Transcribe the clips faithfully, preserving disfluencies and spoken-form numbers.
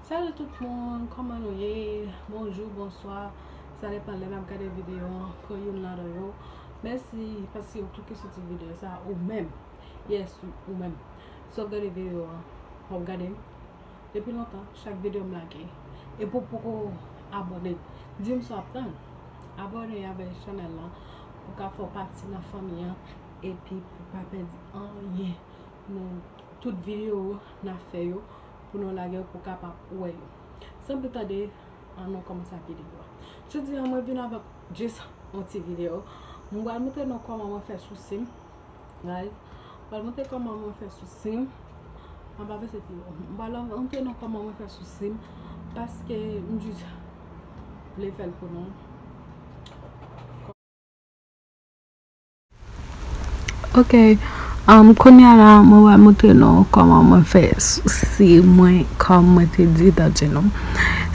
Salut tout moun, kòman nou ye? Bonjou, bonswa. Sa depann lè n ap gade videyo an, pran youn ladan yo. Mèsi paske w klike sou ti videyo sa ou menm. Yes, ou menm. Si w ap gade videyo an, w ap gade m. Depi lontan, chak videyo m lage. E pou w poko abòne, di m sa w ap tann. Abòne avèk chanèl la pou w ka fè pati nan fanmi an epi pou w pa pèdi anyen. Nou tout videyo n ap fè yo pou nou lage yo pou kapab wè yo. San pli tande, an nou kòmanse ak videyo a. Jodi a mwen vin avèk jis yon ti videyo. Mwen pral montre nou kòman mwen fè sousi m. Guys, mwen pral montre kòman mwen fè sousi m. Mwen pa pase pi wo. Mwen pral montre nou kòman mwen fè sousi m paske m jis vle fè l pou nou. Ok. Um, kounye a la, mwen va montre nou kòman mwen fè sousi mwen, kòm mwen te di tande nou.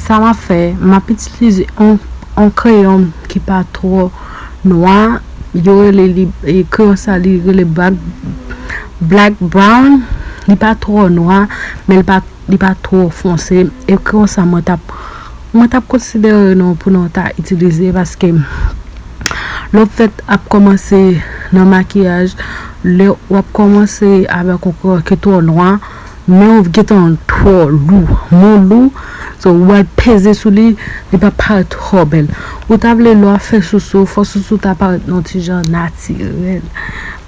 Sa m ap fè, m ap itilize yon, yon kreyon ki pa twò nwa. Yo rele li, e, kreyon sa, li rele black, black brown. Li pa twò nwa, men li pa li pa twò fonse. E kreyon sa mwen t ap, mwen t ap konsidere nou pou nou ta itilize, paske lè w fèt ap kòmanse nan makiyaj, lè w ap kòmanse avèk yon kreyon ki twò nwa, men w gentan twò lou, men w lou, so w al peze sou li, li p ap parèt twò bèl. Ou ta vle lè w ap fè sousi w, fò sousi w ta parèt yon ti jan natirèl.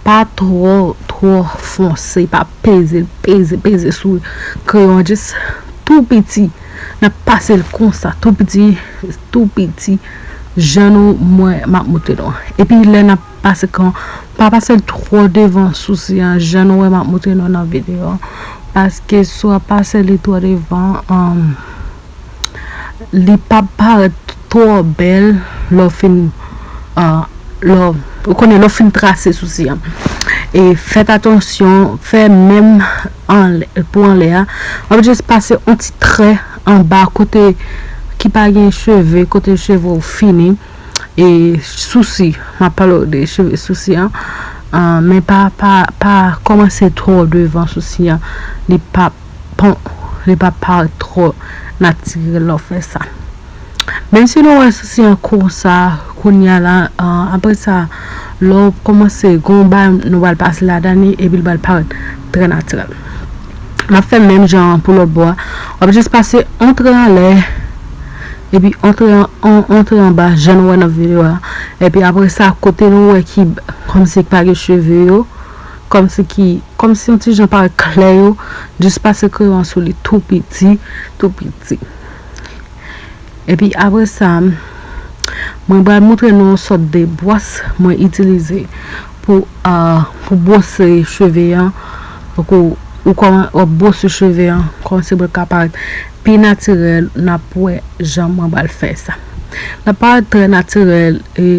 Pa twò, twò fonse, pa peze l, peze, peze sou kreyon an, jis tou piti. N ap pase l konsa, tou piti, tou piti. Jan nou wè m ap montre nou an. Epi lè n ap pase kreyon, pa pase l twò devan sousi an, jan nou wè m ap montre nou nan videyo an. Paske si w ap pase li twò devan, um, li p ap parèt twò bèl lè w fin, ah, lè w, ou konnen lè w fin trase sousi an. E fèt atansyon, fè menm anlè, pou anlè a. W ap jis pase yon ti trè anba kote ki pa gen cheve, kote cheve w fini. E sousi, m ap pale w de cheve sousi an. Ah, men pa, pa, pa kòmanse twò devan sousi an. Li p ap pon, li p ap parèt twò natirèl lè w fè sa. Menm si nou wè sousi an konsa, kounye a la, ah, apre sa, lè w kòmanse, gen yon bagay nou pral pase ladan li, epi l pral parèt trè natirèl. M ap fè menm jan an pou lòt bò a. W ap jis pase yon trè anlè, epi yon trè an, yon, yon trè anba, jan nou wè nan videyo a. Epi apre sa, kote nou wè ki, kòmsi ki pa gen cheve yo, kòmsi ki, kòmsi yon ti jan parèt klè yo, jis pase kreyon sou li tou piti, tou piti. Epi apre sa, mwen pral montre nou yon sòt de bwòs mwen itilize pou, ah, pou bwose cheve an. Donk, ou, ou kòman, w ap bwose cheve an, kòmanse pou l ka parèt pi natirèl, n ap wè jan mwen pral fè sa. L ap parèt trè natirèl, e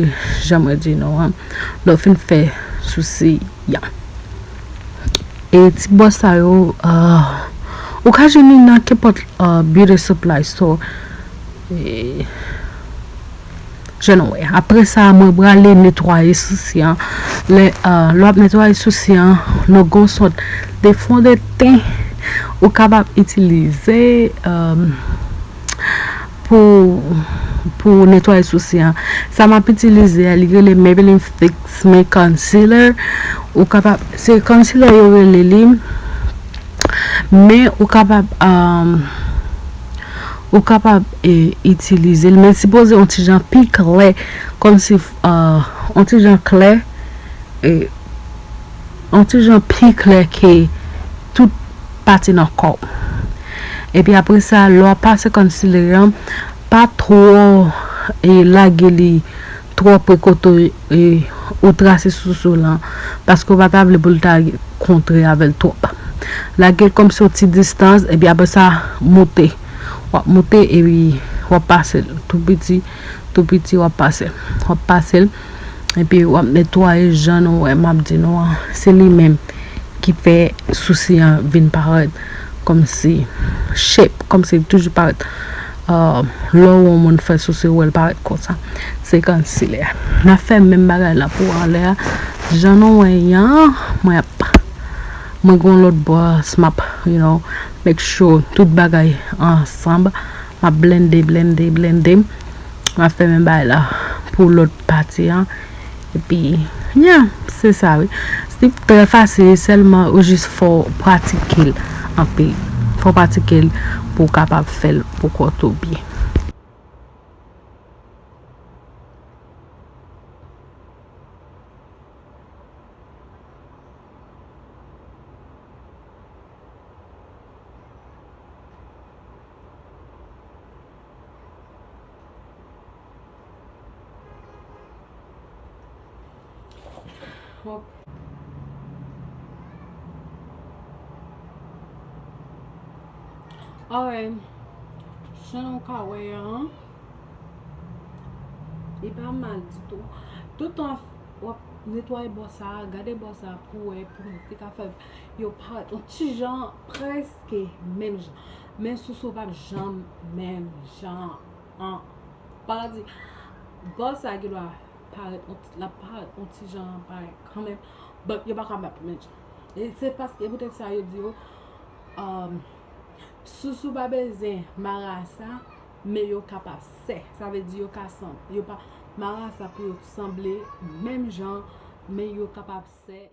jan mwen di nou an, lè w fin fè sousi an. E ti bwòs sa yo, ah, ou ka jwenn li nan kenpòt, ah, beauty supply store. E, jan nou wè. Apre sa, mwen prale netwaye sousi an. Lè, ah, lè w ap netwaye sousi an, nou gen yon sòt de fondeten ou kapab itilize, ah, pou, pou netwaye sousi an. Sa m ap itilize a, li rele Maybelline Fix Me Concealer. Ou kapab, se concealer yo rele li. Men ou kapab, um, ou kapab, e, itilize l, men sipoze yon ti jan pi klè, kòmsi, uh, yon ti jan klè, e, yon ti jan pi klè ke tout pati nan kò w. Epi apre sa, lè w ap pase concealer an, pa twò, e, lage li twò pre kote, e, ou trase sou sou lan, paske w pa ta vle pou l ta kontre avè l twòp. Lage l kòmsi yon ti distans, epi apre sa, moute. W ap moute, epi w ap pase l tou piti, tou piti, w ap pase l. W ap pase l, epi w ap netwaye jan nou wè m ap di nou an. Se li menm ki fè sousi an vin parèt kòmsi shape, kòmsi li toujou parèt. Ah, lè w wè yon moun fè sousi, ou wè l parèt konsa. Se concealer. N ap fè menm bagay la pou anlè a. Jan nou wè an, mwen ap Mwen gen yon lòt bòs, m ap, you know, make sure tout bagay ansanm. M ap blende, blende, blende. M ap fè menm bagay la pou lòt pati an. Epi, yeah, se sa wi. Se trè fasil, sèlman ou jis fò pratike l anpil. Fò pratike l pou w kapab fè l pou kò tou byen. Ok. Alright. Jan nou ka wè an, li pa mal ditou. Toutan w ap netwaye bò sa a, gade bò sa a pou wè, pou li te ka fè yo parèt yon ti jan, prèske menm jan. Men sousou p ap janm menm jan an. Pa di, bò sa a gendwa parèt, yon ti- l ap parèt yon ti jan parèt kanmenm, but yo pa ka bat menm jan. E se paske, e poutèt sa yo di yo, um, sousou pa bezwen marasa, men yo kapab sè. Sa vle di yo ka sanm-, yo pa marasa pou yo sanble menm jan, men yo kapab sè.